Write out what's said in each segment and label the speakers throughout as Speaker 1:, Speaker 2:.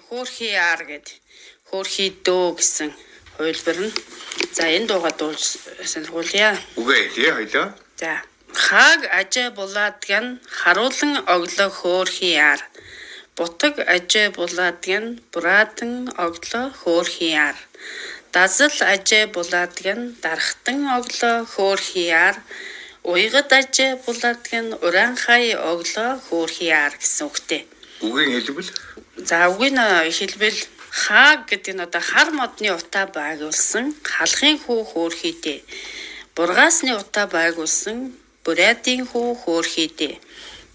Speaker 1: Хөөрхий ар гэд хөөрхий дөө гэсэн хувилбар нь. За, энэ дуугаа дуулж сонирхуулъя.
Speaker 2: Үгээ хэлье хоёлоо.
Speaker 1: За. Хааг ажээ булаадаг нь харуулан оглоо хөөрхий ар. Бутаг ажээ булаадаг нь бураатан оглоо хөөрхий ар. Дазал ажээ булаадаг нь дархтан оглоо хөөрхий ар. Уйгад ажээ булаадаг нь ураанхай оглоо хөөрхий ар гэсэн үгтэй.
Speaker 2: Үгийн хэлбэл.
Speaker 1: За, үгийг хэлбэл хааг гэдэг нь одоо хар модны утаа байгуулсан халахын хүү хөөрхийдээ. Бургаасны утаа байгуулсан бурятын хүү хөөрхийдээ.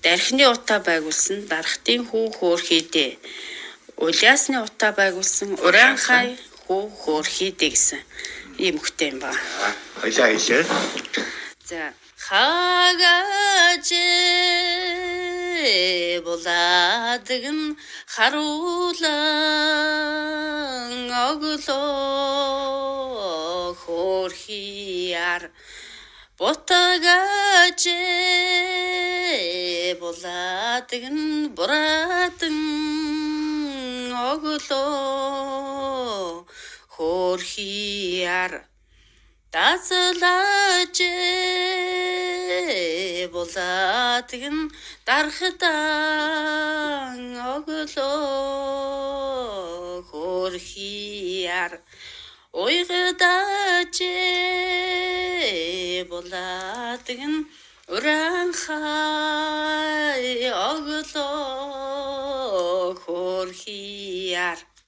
Speaker 1: Дархины утаа байгуулсан дархтын хүү хөөрхийдээ. Улиасны утаа байгуулсан ураанхай хүү хөөрхийдээ гэсэн ийм үгтэй юм байна.
Speaker 2: Хоёлаа хэлье.
Speaker 1: За, хаагаж булаадаг нь харуулан оглоо хөөрхий ар. Бутагаж булаадаг нь бураатан оглоо хөөрхий ар. Дазлаж булаадаг нь дархтан оглоо хөөрхий ар. Уйгадаж булаадаг нь ураанхай оглоо хөөрхий ар.